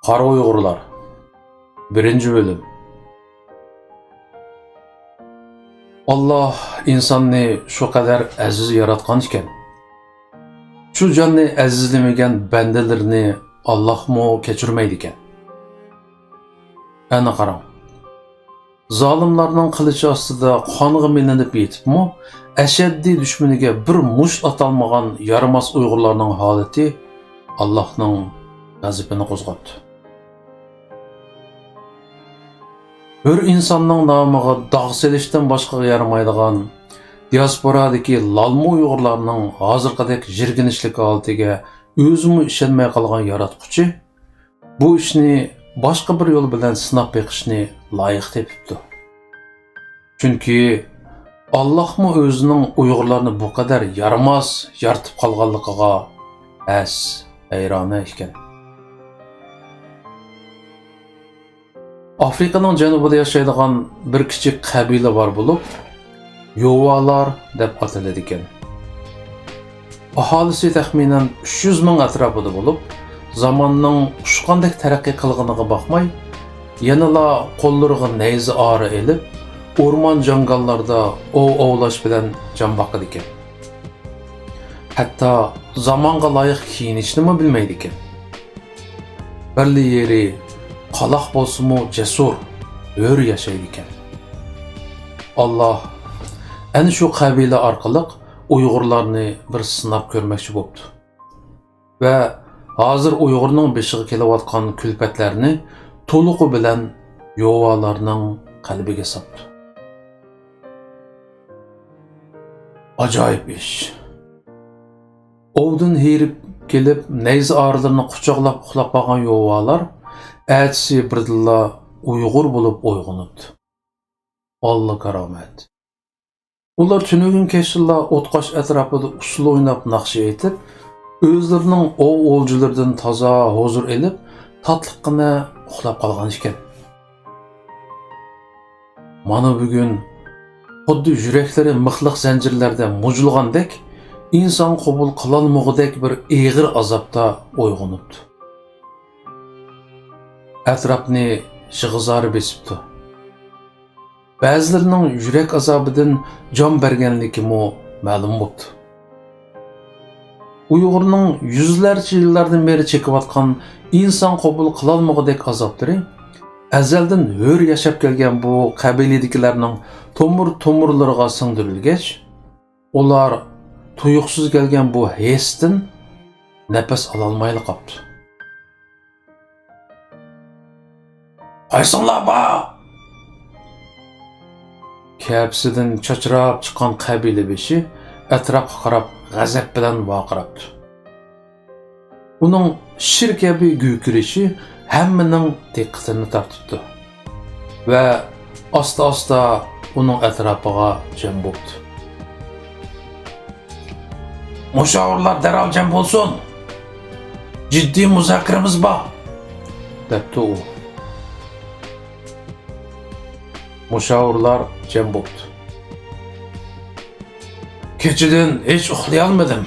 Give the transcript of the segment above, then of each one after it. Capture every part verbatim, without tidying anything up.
قارا ئۇيغۇرلار. بىرىنچى بۆلۈم. ئاللاھ ئىنساننى شۇ قەدەر ئەزىز ياراتقان ئىكەن. شۇ جاننى ئەزىزلىمىگەن بەندىلىرىنى ئاللاھمۇ كەچۈرمەيدىكەن. ئەنە قاراڭ. زالىملارنىڭ قىلىچى ئاستىدا قانغا مىلىنىپ يېتىپمۇ، ئەشەددىي دۈشمىنىگە بىر مۇشت ئاتالمىغان يارىماس ئۇيغۇرلارنىڭ ھالىتى ئاللاھنىڭ غەزىپىنى قوزغاپتۇ. ھۆر ئىنساننىڭ نامىغا داغ سېلىشتىن باشقىغا يارىمايدىغان دىياسپورادىكى لالما ئۇيغۇرلارنىڭ ھازىرقىدەك يىرگىنچلىك ھالىتىگە ئۆزىمۇ ئىشەنمەي قالغان ياراتقۇچى بۇ ئىشنى باشقا بىر يول بىلەن سىناپ بېقىشنى لايىق تېپىپتۇ. چۈنكى ئاللاھمۇ ئۆزىنىڭ ئۇيغۇرلارنى بۇ قەدەر يارىماس يارىتىپ قالغانلىقىغا ھەس، ھەيرانە ئىكەن. ئافرىقىنىڭ جەنۇبىدا ياشايدىغان بىر كىچىك قەبىلە بار بولۇپ، يوۋالار دەپ ئاتىلىدىكەن. ئاھالىسى تەخمىنەن ئۈچ يۈز مىڭ ئەتراپىدا بولۇپ، زاماننىڭ ئۇچقاندەك تەرەققىي قىلغىنىغا باقماي، يەنىلا قوللىرىغا نەيزە ئارا ئېلىپ، ئورمان جاڭگاللاردا ئوۋ ئوۋلاش بىلەن جان باقىدىكەن. ھەتتا زامانغا لايىق كىيىنىشنىمۇ بىلمەيدىكەن. بىرلا يېرى قالاق بولسىمۇ جەسۇر، ھۆر ياشايدىكەن. ئاللاھ ئەنە شۇ قەبىلە ئارقىلىق ئۇيغۇرلارنى بىر سىناپ كۆرمەكچى بوپتۇ ۋە ھازىر ئۇيغۇرنىڭ بېشىغا كېلىۋاتقان كۈلپەتلەرنى تولۇقى بىلەن يوۋالارنىڭ قەلبىگە ساپتۇ. ئاجايىپ ئىش. ئوۋدىن ھېرىپ كېلىپ، نەيزە ئارىلىرىنى قۇچاقلاپ ئۇخلاپ قالغان يوۋالار ئەتىسى بىردىنلا ئۇيغۇر بولۇپ ئويغىنىپتۇ. ئاللا كارامەت. ئۇلار تۈنۈگۈن كەچتىنلا ئوتقاش ئەتراپىدا ئۇسسۇل ئويناپ ناخشا ئېيتىپ، ئۆزلىرىنىڭ ئوۋ-ئولجىلىرىدىن تازا ھۇزۇر ئېلىپ، تاتلىققىنە ئۇخلاپ قالغان ئىكەن. مانا بۈگۈن خۇددى يۈرەكلىرى مىخلىق زەنجىرلەردە مۇجۇلغاندەك، ئىنسان قوبۇل قىلالمىغۇدەك بىر ئېغىر ئازابتا ئويغىنىپتۇ. ئەتراپنى يىغا-زارى بېسىپتۇ. بەزىلىرىنىڭ يۈرەك ئازابىدىن جان بەرگەنلىكىمۇ مەلۇم بوپتۇ. ئۇيغۇرنىڭ يۈزلەرچە يىللاردىن بېرى چېكىۋاتقان ئىنسان قوبۇل قىلالمىغۇدەك ئازابلىرى ئەزەلدىن ھۆر ياشاپ كەلگەن بۇ قەبىلىدىكىلەرنىڭ تومۇر-تومۇرلىرىغا سىڭدۈرۈلگەچ، ئۇلار تۇيۇقسىز كەلگەن بۇ ھېستىن نەپەس ئالالمايلا قاپتۇ. قايسىڭلار بار؟ كەپىسىدىن چاچراپ چىققان قەبىلە بېشى ئەتراپقا قاراپ غەزەپ بىلەن ۋارقىراپتۇ. ئۇنىڭ شىر كەبى گۈركىرىشى ھەممىنىڭ دىققىتىنى تارتىپتۇ ۋە ئاستا-ئاستا ئۇنىڭ ئەتراپىغا جەم بوپتۇ. مۇشاۋىرلار دەرھال جەم بولسۇن! جىددىي مۇزاكىرىمىز بار! دەپتۇ ئۇ. مۇشاۋىرلار جەم بوپتۇ. كېچىدىن ھېچ ئۇخلىيالمىدىم.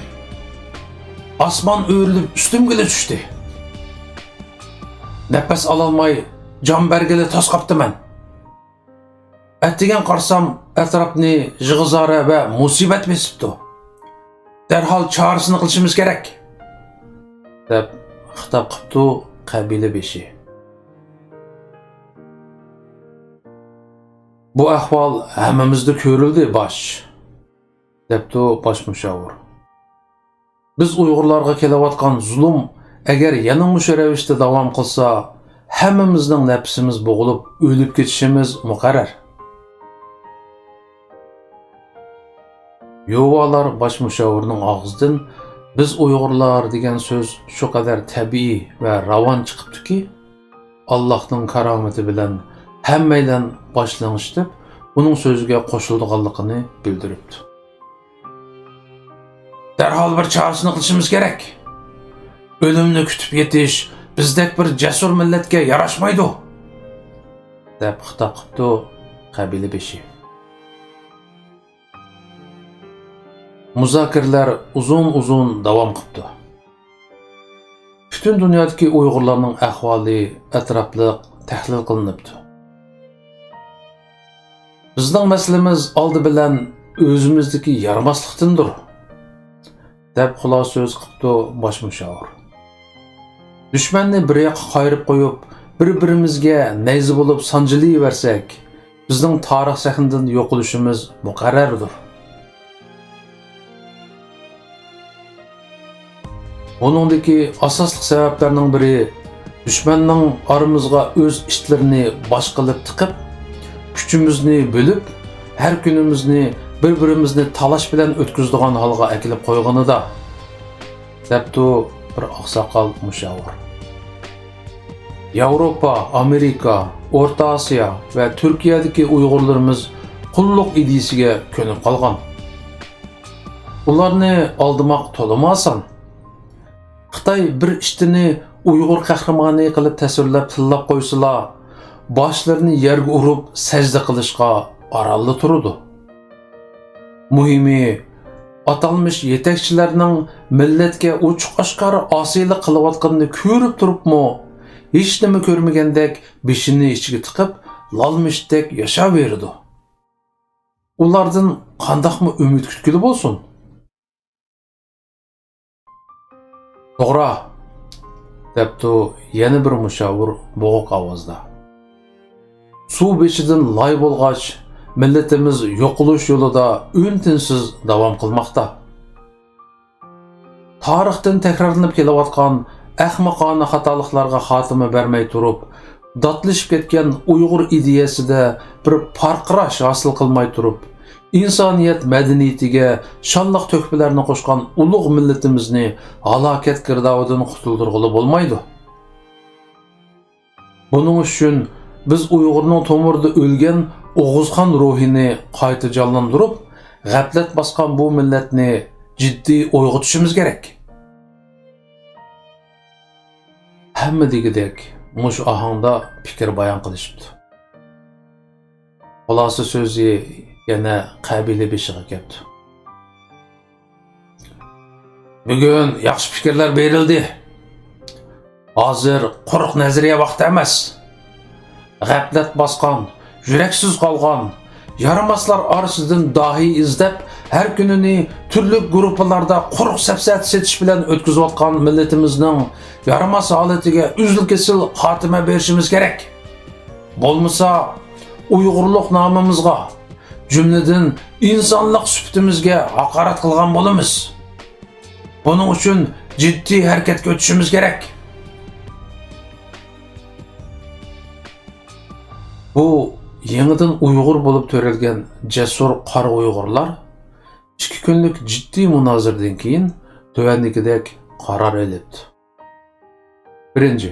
ئاسمان ئۆرۈلۈپ ئۈستۈمگىلا چۈشتى. نەپەس ئالالماي جان بەرگىلى تاس قاپتىمەن. ئەتىگەن قارىسام، ئەتراپنى يىغا-زارە ۋە مۇسىبەت بېسىپتۇ. دەرھال چارىسىنى قىلىشىمىز كېرەك، دەپ خىتاب قىپتۇ قەبىلە بېشى. بۇ ئەھۋال ھەممىمىزدە كۆرۈلدى، باش. دەپتۇ باش مۇشاۋىر. بىز ئۇيغۇرلارغا كېلىۋاتقان زۇلۇم ئەگەر يەنە مۇشۇ رەۋىشتە داۋام قىلسا، ھەممىمىزنىڭ نەپىسىمىز بوغۇلۇپ ئۆلۈپ كېتىشىمىز مۇقەررەر. يوۋالار باش مۇشاۋىرنىڭ ئاغزىدىن بىز ئۇيغۇرلار دېگەن سۆز شۇ قەدەر تەبىئىي ۋە راۋان چىقىپتۇكى، ئاللاھنىڭ كارامىتى بىلەن ھەممەيلەن باش لىڭشىتىپ، ئۇنىڭ سۆزىگە قوشۇلىدىغانلىقىنى بىلدۈرۈپتۇ. دەرھال بىر چارىسىنى قىلىشىمىز كېرەك. ئۆلۈمنى كۈتۈپ يېتىش بىزدەك بىر جەسۇر مىللەتكە ياراشمايدۇ، دەپ خىتاب قىپتۇ قەبىلە بېشى. مۇزاكىرىلەر ئۇزۇن-ئۇزۇن داۋام قىپتۇ. پۈتۈن پۈتۈن دۇنيادىكى ئۇيغۇرلارنىڭ ئەھۋالى ئەتراپلىق تەھلىل قىلىنىپتۇ. بىزنىڭ مەسىلىمىز ئالدى بىلەن ئۆزىمىزدىكى يارىماسلىقتىندۇر، دەپ خۇلاسە سۆز قىپتۇ باش مۇشاۋىر. دۈشمەننى بىر ياققا قايرىپ قويۇپ، بىر-بىرىمىزگە نەيزە بولۇپ سانجىلىۋەرسەك، بىزنىڭ تارىخ سەھنىدىن يوقىلىشىمىز مۇقەررەردۇر. بۇنىڭدىكى ئاساسلىق سەۋەبلەرنىڭ بىرى، دۈشمەننىڭ ئارىمىزغا ئۆز ئىتلىرىنى باش قىلىپ تىقىپ، كۈچىمىزنى بۆلۈپ، ھەر كۈنىمىزنى بىر-بىرىمىزنى تالاش بىلەن ئۆتكۈزىدىغان ھالغا ئەكېلىپ قويغىنىدا، دەپتۇ بىر ئاقساقال مۇشاۋىر. ياۋروپا، ئامېرىكا، ئورتا ئاسىيا ۋە تۈركىيەدىكى ئۇيغۇرلىرىمىز قۇللۇق ئىدىيىسىگە كۆنۈپ قالغان. ئۇلارنى ئالدىماق تولىمۇ ئاسان. خىتاي بىر ئىتىنى ئۇيغۇر قەھرىمانى قىلىپ تەسۋىرلەپ تىللاپ قويسىلا، باشلىرىنى يەرگە ئۇرۇپ سەجدە قىلىشقا ئارانلا تۇرىدۇ. مۇھىمى، ئاتالمىش يېتەكچىلەرنىڭ مىللەتكە ئوچۇق-ئاشكارا ئاسىيلىق قىلىۋاتقىنىنى كۆرۈپ تۇرۇپمۇ، ھېچنېمە كۆرمىگەندەك بېشىنى ئىچىگە تىقىپ، لالما ئىتتەك ياشاۋېرىدۇ. ئۇلاردىن قانداقمۇ ئۈمىد كۈتكىلى بولسۇن؟ توغرا، دەپتۇ يەنە بىر مۇشاۋىر بوغۇق ئاۋازدا. سۇ بېشىدىن لاي بولغاچ، مىللىتىمىز يوقىلىش يولىدا ئۈن-تىنسىز داۋام قىلماقتا. تارىختىن تەكرارلىنىپ كېلىۋاتقان ئەخمىقانە خاتالىقلارغا خاتىمە بەرمەي تۇرۇپ، داتلىشىپ كەتكەن ئۇيغۇر ئىدىيەسىدە بىر پارقىراش ھاسىل قىلماي تۇرۇپ، ئىنسانىيەت مەدەنىيىتىگە شانلىق تۆھپىلەرنى قوشقان ئۇلۇغ مىللىتىمىزنى ھالاكەت گىردابىدىن قۇتۇلدۇرغىلى بولمايدۇ. بۇنىڭ ئۈچۈن بىز ئۇيغۇرنىڭ تومۇرىدا ئۆلگەن ئوغۇزخان روھىنى قايتا جانلاندۇرۇپ، غەپلەت باسقان بۇ مىللەتنى جىددىي ئويغىتىشىمىز كېرەك. ھەممە دېگۈدەك مۇشۇ ئاھاڭدا پىكىر بايان قىلىشىپتۇ. خۇلاسە سۆزى يەنە قەبىلە بېشىغا كەپتۇ. بۈگۈن ياخشى پىكىرلەر بېرىلدى. ھازىر قۇرۇق نەزەرىيە ۋاقتى ئەمەس. غەپلەت باسقان، يۈرەكسىز قالغان، يارىماسلار ئارىسىدىن داھىي ئىزدەپ، ھەر كۈنىنى تۈرلۈك گۇرۇپپىلاردا قۇرۇق سەپسەتە سېتىش بىلەن ئۆتكۈزۈۋاتقان مىللىتىمىزنىڭ يارىماس ھالىتىگە ئۈزۈل-كېسىل خاتىمە بېرىشىمىز كېرەك. بولمىسا، ئۇيغۇرلۇق نامىمىزغا، جۈملىدىن ئىنسانلىق سۈپىتىمىزگە ھاقارەت قىلغان بولىمىز. بۇنىڭ ئۈچۈن جىددىي ھەرىكەتكە ئۆتۈشىمىز كېرەك. بۇ يېڭىدىن ئۇيغۇر بولۇپ تۆرەلگەن جەسۇر قارا ئۇيغۇرلار ئىككى كۈنلۈك جىددىي مۇنازىرىدىن كېيىن تۆۋەندىكىدەك قارار ئېلىپتۇ. بىرىنچى،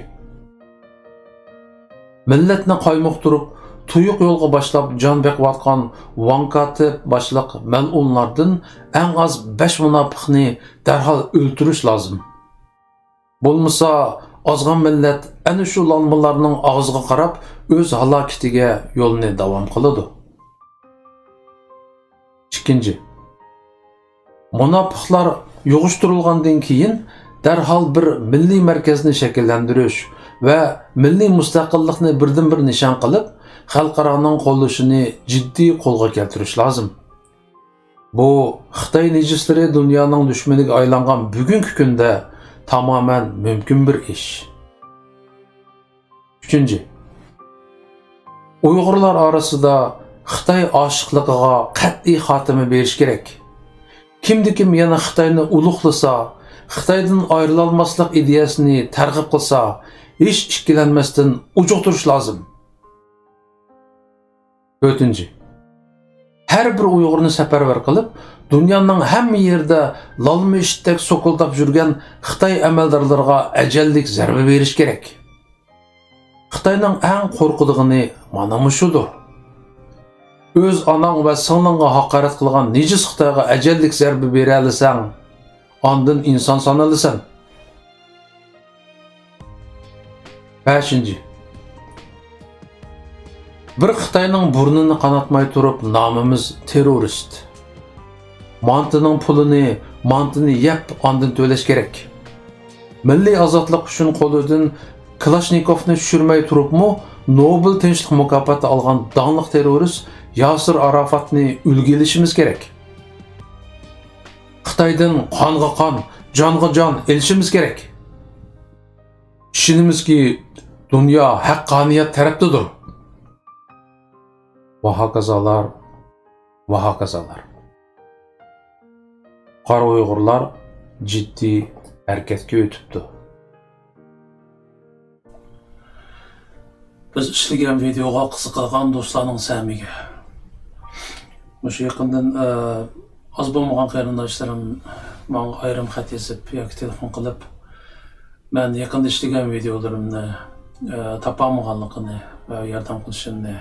مىللەتنى قايمۇقتۇرۇپ، تۇيۇق يولغا باشلاپ جان بېقىۋاتقان ۋاڭ كاتىپ باشلىق مەلئۇنلاردىن ئەڭ ئاز بەش مۇناپىقنى دەرھال ئۆلتۈرۈش لازىم. بولمىسا، ئازغان مىللەت ئەنە شۇ لالمىلارنىڭ ئاغزىغا قاراپ ئۆز ھالاكىتىگە يولنى داۋام قىلىدۇ. ئىككىنچى، مۇناپىقلار يىغىشتۇرۇلغاندىن كېيىن، دەرھال بىر مىللىي مەركەزنى شەكىللەندۈرۈش ۋە مىللىي مۇستەقىللىقنى بىردىنبىر نىشان قىلىپ، خەلقئارانىڭ قوللىشىنى جىددىي قولغا كەلتۈرۈش لازىم. بۇ خىتاي نىجىسلىرى دۇنيانىڭ دۈشمىنىگە ئايلانغان بۈگۈنكى كۈندە تامامەن مۇمكىن بىر ئىش. ئۈچىنچى، ئۇيغۇرلار ئارىسىدا خىتاي ئاشىقلىقىغا قەتئىي خاتىمە بېرىش كېرەك. كىمدە-كىم يەنە خىتاينى ئۇلۇغلىسا، خىتايدىن ئايرىلالماسلىق ئىدىيەسىنى تەرغىب قىلسا، ھېچ ئىككىلەنمەستىن ئۇجۇقتۇرۇش لازىم. تۆتىنچى، ھەر بىر ئۇيغۇرنى سەپەرۋەر قىلىپ، دۇنيانىڭ ھەممە يېرىدە لالما ئىتتەك سوكۇلداپ يۈرگەن خىتاي ئەمەلدارلىرىغا ئەجەللىك زەربە بېرىش كېرەك. خىتاينىڭ ئەڭ قورقىدىغىنى مانا مۇشۇدۇر. ئۆز ئاناڭ ۋە سىڭلىڭغا ھاقارەت قىلغان نىجىس خىتايغا ئەجەللىك زەربە بېرەلىسەڭ، ئاندىن ئىنسان سانىلىسەن. بەشىنچى، بىر خىتاينىڭ بۇرنىنى قاناتماي تۇرۇپ نامىمىز تېررورىست. مانتىنىڭ پۇلىنى مانتىنى يەپ ئاندىن تۆلەش كېرەك. مىللىي ئازادلىق ئۈچۈن قولىدىن كلاشنىكوفنى چۈشۈرمەي تۇرۇپمۇ، نوبېل تىنچلىق مۇكاپاتى ئالغان داڭلىق تېررورىست ياسىر ئاراپاتنى ئۈلگە ئېلىشىمىز كېرەك. خىتايدىن قانغا قان، جانغا جان ئېلىشىمىز كېرەك. ئىشىنىمىزكى، دۇنيا ھەققانىيەت تەرەپتىدۇر. ۋە ھاكازالار، ۋە ھاكازالار. قارا ئۇيغۇرلار جىددىي ھەرىكەتكە ئۆتۈپتۇ. بىز ئىشلىگەن ۋىدېئوغا قىزىقىدىغان دوستلارنىڭ سەمىگە. مۇشۇ يېقىندىن، ئە، ئاز بولمىغان قېرىنداشلىرىم ماڭا ئايرىم خەت يېزىپ ياكى تېلېفون قىلىپ، مەن يېقىندا ئىشلىگەن ۋىدېئولىرىمنى، ئە، تاپالمىغانلىقىنى ۋە ياردەم قىلىشىمنى،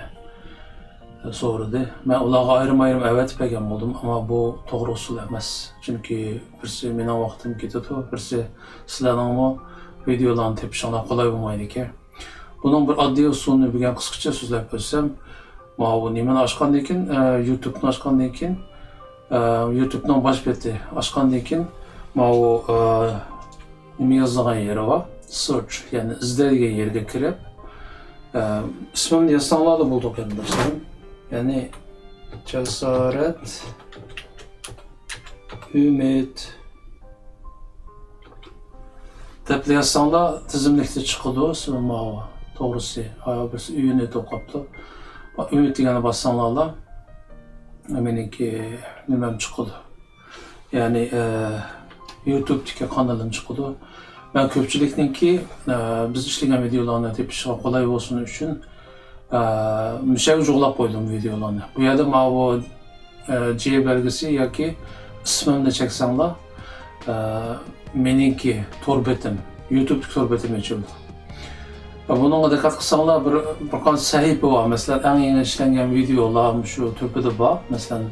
ئە، سورىدى. مەن ئۇلارغا ئايرىم-ئايرىم ئەۋەتىپ بەرگەن بولدۇم، ئەمما بۇ توغرا ئۇسۇل ئەمەس. چۈنكى بىرسى مېنىڭ ۋاقتىم كېتىدۇ، بىرسى سىلەرنىڭمۇ ۋىدېئولارنى تېپىشىڭلار قولاي بولمايدىكەن. بۇنىڭ بىر ئاددىي ئۇسۇلىنى بۈگۈن قىسقىچە سۆزلەپ ئۆتسەم، ماۋۇ نېمىنى ئاچقاندىن كېيىن، ئە، يۇتۇبنى ئاچقاندىن كېيىن، ئە، يۇتۇبنىڭ باش بېتى ئاچقاندىن كېيىن، ماۋۇ، ئە، نېمە يازىدىغان يېرى بار، سېرچ، يەنى ئىزدەيدىغان يەرگە كىرىپ، ئە، ئىسمىمنى يازساڭلارلا بولىدۇ، قېرىنداشلىرىم. يەنى جاسارەت ئۈمىد دەپلا يازساڭلار، تىزىملىكتە چىقىدۇ. سىلەر ماۋۇ، توغرىسى، ھايا، بىرسى ئۈينى توقاپتۇ. ئۈمىد دېگەننى باسساڭلارلا، مېنىڭكى نېمەم چىقىدۇ. يەنى، ئە، يۇتۇبتىكى قانىلىم چىقىدۇ. مەن كۆپچىلىكنىڭكى، ئە، بىز ئىشلىگەن ۋىدېئولارنى تېپىشىغا قولاي بولسۇن ئۈچۈن، ئە، مۇشەگە جۇغلاپ قويدۇم ۋىدېئولارنى. بۇ يەردە ماۋۇ، ئە، جې بەلگىسى ياكى ئىسمىمنى چەكسەڭلار، ئە، مېنىڭكى تور بېتىم، يۇتۇبتىكى تور بېتىم ئېچىلىدۇ. بۇنىڭغا دىققەت قىلساڭلار، بىر، بىر قانچە سەھىپە بار. مەسىلەن، ئەڭ يېڭى ئىشلەنگەن ۋىدېئولار مۇشۇ تۆپىدە بار. مەسىلەن،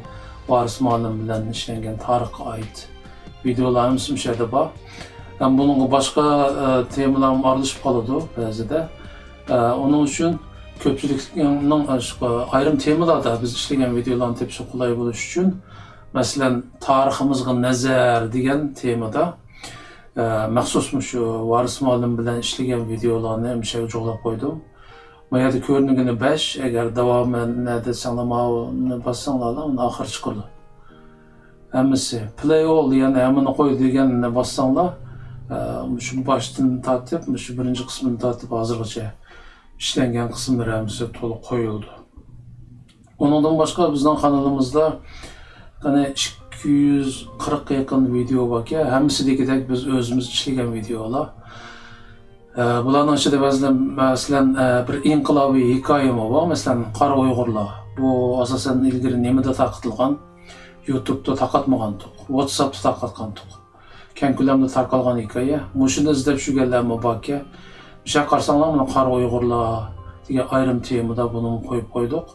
ۋارىس مۇئەللىم بىلەن ئىشلەنگەن تارىخقا ئائىت ۋىدېئولار ھەممىسى مۇشۇ يەردە بار. ھەم بۇنىڭغا باشقا، ئە، تېمىلارمۇ ئارىلىشىپ قالىدۇ بەزىدە. ئە، ئۇنىڭ ئۈچۈن كۆپچىلىكنىڭ، ئە، شۇ ئايرىم تېمىلاردا بىز ئىشلىگەن ۋىدېئولارنى تېپىشى قولاي بولۇش ئۈچۈن، مەسىلەن، تارىخىمىزغا نەزەر دېگەن تېمىدا، ئە، مەخسۇس مۇشۇ ۋارىس مۇئەللىم بىلەن ئىشلىگەن ۋىدېئولارنى مۇشۇ يەرگە جۇغلاپ قويدۇم. ما يەردە كۆرۈنگىنى بەش، ئەگەر داۋامى نە دېسەڭلار، ماۋۇنى باسساڭلارلا، ئۇنى ئاخىرى چىقىدۇ. ھەممىسى. پلەي ئول، يەنى ھەممىنى قوي دېگەننى باسساڭلار، ئە، مۇشۇ باشتىن تارتىپ، مۇشۇ بىرىنچى قىسمىدىن تارتىپ ھازىرغىچە ئىشلەنگەن قىسىملىرى ھەممىسى تولۇق قويۇلىدۇ. ئۇنىڭدىن باشقا بىزنىڭ قانىلىمىزدا قېنى ئىككى يۈز قىرىققا يېقىن ۋىدېئو باركەن، ھەممىسى دېگۈدەك بىز ئۆزىمىز ئىشلىگەن ۋىدېئولار. ئە، بۇلارنىڭ ئىچىدە بەزىلەر، مەسىلەن، ئە، بىر ئىنقىلابىي ھېكايىمۇ بار، مەسىلەن، قارا ئۇيغۇرلار. بۇ ئاساسەن ئىلگىرى نېمىدە تارقىتىلغان؟ يۇتۇبتا تارقاتمىغانتۇق، ۋاتساپتا تارقاتقانتۇق. كەڭ كۆلەمدە تارقالغان ھېكايە. مۇشۇنى ئىزدەپ يۈرگەنلەرمۇ باركەن. مۇشۇ يەرگە قارىساڭلار، مانا قارا ئۇيغۇرلار دېگەن ئايرىم تېمىدا بۇنىمۇ قويۇپ قويدۇق.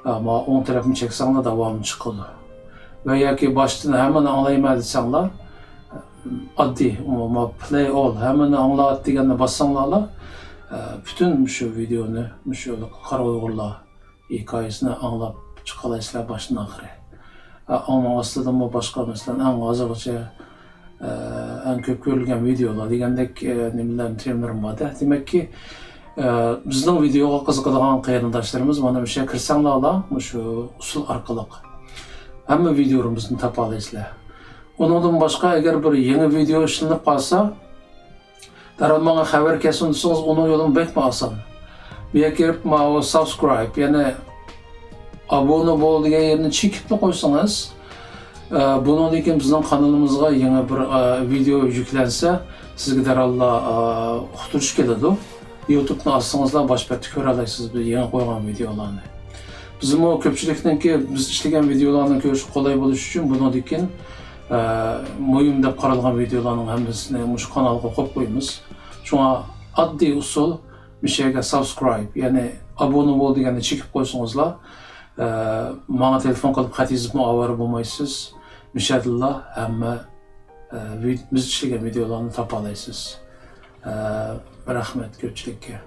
ئەمما ئوڭ تەرەپنى چەكسەڭلار داۋامى چىقىدۇ. ۋە ياكى باشتىن ھەممىنى ئاڭلايمەن دېسەڭلار، ئاددىي، ئۇ، ما، پلەي ئول، ھەممىنى ئاڭلات دېگەننى باسساڭلارلا، ئە، پۈتۈن مۇشۇ ۋىدېئونى، مۇشۇ قارا ئۇيغۇرلار ھېكايىسىنى ئاڭلاپ چىقالايسىلەر باشتىن ئاخىرى. ئە، ئۇنىڭ ئاستىدىمۇ باشقا، مەسىلەن، ئەڭ ھازىرغىچە، ئە، ئەڭ كۆپ كۆرۈلگەن ۋىدېئولار دېگەندەك، ئە، نېمىلەرنى، تېمىلىرىم بار-دە. دېمەككى، ئە، بىزنىڭ ۋىدېئوغا قىزىقىدىغان قېرىنداشلىرىمىز مانا مۇشۇ يەرگە كىرسەڭلارلا، مۇشۇ ئۇسۇل ئارقىلىق ھەممە ۋىدېئولىرىمىزنى تاپالايسىلەر. ئۇنىڭدىن باشقا، ئەگەر بىر يېڭى ۋىدېئو ئىشلىنىپ قالسا، دەرھال ماڭا خەۋەر كەلسۇن دېسىڭىز، ئۇنىڭ يولىمۇ بەكمۇ ئاسان. بۇ يەرگە كىرىپ، ماۋۇ سابسكرايب، يەنى ئابۇنە بول دېگەن يەرنى چېكىپلا قويسىڭىز، ئە، بۇنىڭدىن كېيىن بىزنىڭ قانىلىمىزغا يېڭى بىر، ئە، ۋىدېئو يۈكلەنسە، سىزگە دەرھاللا، ئە، ئۇقتۇرۇش كېلىدۇ. يۇتۇبنى ئاچسىڭىزلا باش بەتتە كۆرەلەيسىز بىز يېڭى قويغان ۋىدېئولارنى. بىزمۇ كۆپچىلىكنىڭكى بىز ئىشلىگەن ۋىدېئولارنى كۆرۈشكە قولاي بولۇش ئۈچۈن بۇنىڭدىن كېيىن، ئە، مۇھىم دەپ قارالغان ۋىدېئولارنىڭ ھەممىسىنى مۇشۇ قانالغا قويۇپ قويىمىز. شۇڭا ئاددىي ئۇسۇل، مۇشۇ يەرگە سابسكرايب، يەنى ئابۇنە بول دېگەننى چېكىپ قويسىڭىزلا، ئە، ماڭا تېلېفون قىلىپ خەت يېزىپمۇ ئاۋارە بولمايسىز. مۇشۇ يەردىنلا ھەممە، ئە، ۋىد-، بىز ئىشلىگەن ۋىدېئولارنى تاپالايسىز. ئە، رەھمەت كۆپچىلىككە.